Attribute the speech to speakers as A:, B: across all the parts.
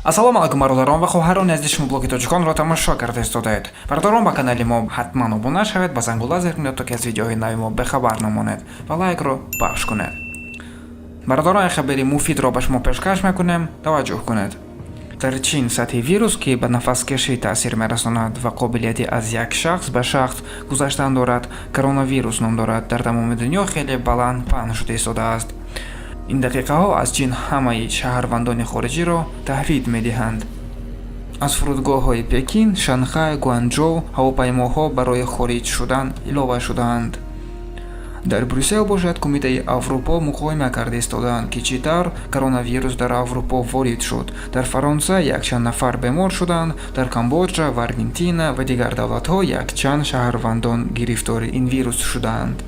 A: Ассалому алайкум, бародарон ва хоҳарони азиз! Шумо блоги тоҷиконро тамошо карда истодаед. Бародарон, ба канали мо ҳатман обуна шавед, ба зангула зер кунед, то ки аз видеоҳои нави мо бехабар намонед, ва лайкро пахш кунед. Бародарон, як хабари муфидро ба шумо пешкаш мекунем, таваҷҷӯҳ кунед. Дар Чин сатҳи вирус, ки ба нафаскашӣ таъсир мерасонад ва қобилияти аз як шахс ба шахс гузаштан дорад, коронавирус ном дорад, дар тамоми дунё хеле баланд паҳн шуда истодааст. Ин дақиқаҳо аз Чин ҳамаи шаҳрвандони хориҷиро таҳвид медиҳанд. Аз фурудгоҳҳои Пекин, Шанхай, Гуанчжоу ҳавопаймоҳо барои хориҷ шудан илова шудаанд. Дар Брюссел бошад, Кумитаи Аврупо муқоима карда истодаанд, ки чӣ тавр коронавирус дар Аврупо ворид шуд. Дар Фаронса якчанд нафар бемор шуданд. Дар Камбоҷа ва Аргентина ва дигар давлатҳо якчанд шаҳрвандон гирифтори ин вирус шудаанд.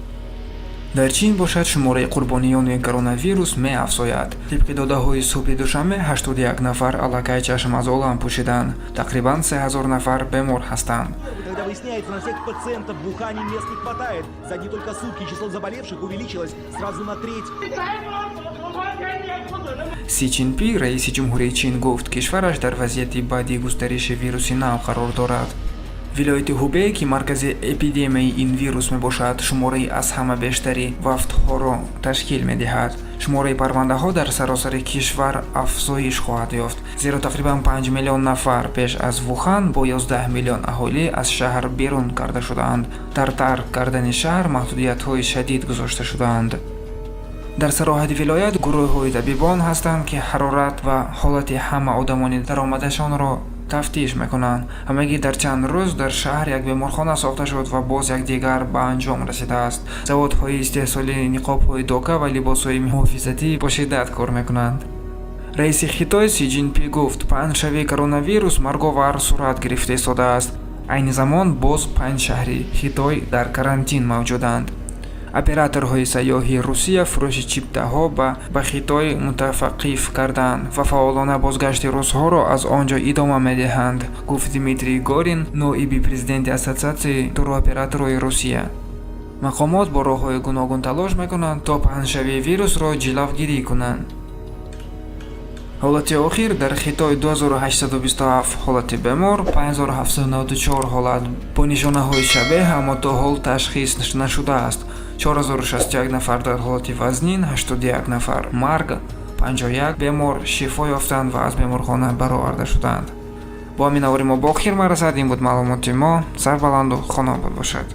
A: Дар Чин бошад, шумораи қурбониёни коронавирус меафзояд. Тибқи додаҳои субҳи душанбе, 81 нафар аллакай чашм аз олам пӯшиданд, тақрибан 3000 нафар бемор ҳастанд.
B: Когда выясняется, на всех пациентов в Ухане мест не хватает. За одни только сутки число заболевших увеличилось сразу на треть.
A: Си Ҷинпин, раиси ҷумҳурии Чин, гуфт, кишвараш дар вазъияти баъди густариши вируси нав қарор дорад. Вилояти Ҳубей, ки маркази эпидемияи ин вирус мебошад, шумораи аз ҳама бештари вафтҳоро ташкил медиҳад. Шумораи парвандаҳо дар саросари кишвар афзоиш хоҳад ёфт, зеро тақрибан 5 миллион нафар пеш аз Вухан бо 11 миллион аҳолӣ аз шаҳр берун карда шудаанд. Дар тарк кардани шаҳр маҳдудиятҳои шадид гузошта шудаанд. Дар сароҳати вилоят гурӯҳҳои табибон ҳастанд, ки ҳарорат ва ҳолати ҳама одамони даромадашонро тафтиш мекунанд. Ҳамагӣ дар чанд рӯз дар шаҳр як беморхона сохта шуд ва боз як дигар ба анҷом расидааст. Заводҳои истеҳсоли ниқобҳои дока ва либосҳои муҳофизатӣ бо шиддат кор мекунанд. Раиси Хитой Си Ҷинпин гуфт, паҳншавии коронавирус марговар сурат гирифта истодааст. Айни замон боз панҷ шаҳри Хитой дар карантин мавҷуданд. Операторҳои сайёҳии Русия фурӯши чиптаҳо ба Хитой мутаваққиф карданд ва фаъолона бозгашти русҳоро аз он ҷо идома медиҳанд, гуфт Дмитрий Горин, ноиби президенти Ассотсиатсияи туроператорҳои Русия. Мақомот бо роҳҳои гуногун талош мекунанд, то паҳншавии вирусро ҷилавгирӣ кунанд. Ҳолати охир: дар Хитой 2827 ҳолати бемор, 5794 ҳолат бо нишонаҳои шабеҳ, аммо то ҳол ташхис нашудааст, 4061 нафар дар ҳолати вазнин, 81 нафар марг, 51 бемор шифо ёфтанд ва аз беморхона бароварда шуданд. Бо ҳамин навори мо ба охир мерасад. Ин буд маълумоти мо. Сарбаланду хонобод бошад.